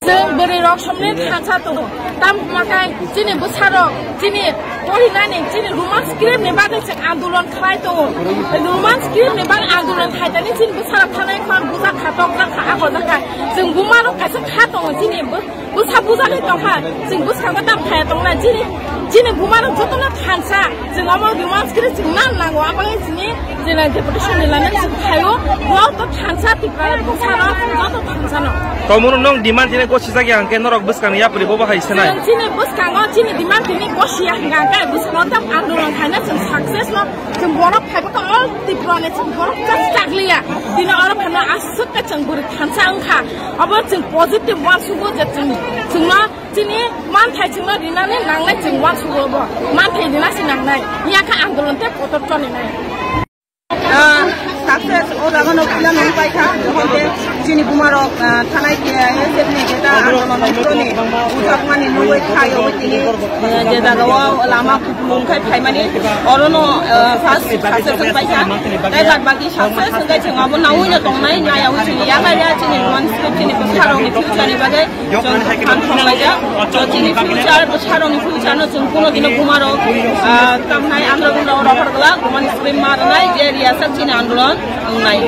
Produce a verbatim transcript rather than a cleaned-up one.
Chwng bwrwi rok somni thansa tongo. Tam hwnba khe chini bwsarok chini porinani chini Roman script ni bagwi chwng andolon khlai tongo. Roman script ni bagwi andolon khaitani chini bwsarok thanai kha buja kha tok jak kha ako jak kha. Chwng buma rok kaisa kha tongo chini bw-, bwsa buja khe tong kha. Chwng bwskango tam khaya tong na chini, chini buma rok jotono thansa. Chwng omo Roman script chwng nan nango. Abo le chini Jela deputation ni lama chwng khaio, joto thansa Tipra bwsano, joto thansano. Tomoro nong demand tini gosi jagi hangke norok bwskang yapri bobo hai senai. Chwng chini bwskango chini demand tini gosi ya hingka hingke bwskango tam andolon khaina chwng success no, chwng borok phaibo ka all Tipra ni chwng borok chak chakliya. Tini oro phano aswk ka chwng bwrwi thansa wngkha. Abo chwng positive uansugo je chwng, chwngno chini manthai chwngno rinani nangnai chwng uansugo bo. Manthai rina si nangnai. Yakha andolon te kotor choli nai. Ah, success o jaga no pila nang pai kha, hoite chini buma rok, ah, thanai ke, eh, chini jeta andolon no toni, ujak mani nugui khai o tini, eh, je jaga o lama kupulung khai phai mani, oro no, eh, first success pai kha, tai bad baki success hwnkhe chwng abo naui no tongnai, nai abo chini yagai ya chini one step chini bwsarok ni future ni bagwi. Chwng khan thanglaijak. Chwng chini future, bwsarokni future no chwng kuno dino buma rok, ah, tamnai andolon rok rohor glak, bumani sibui ma rwnai, je riyasak chini andolon wngnai.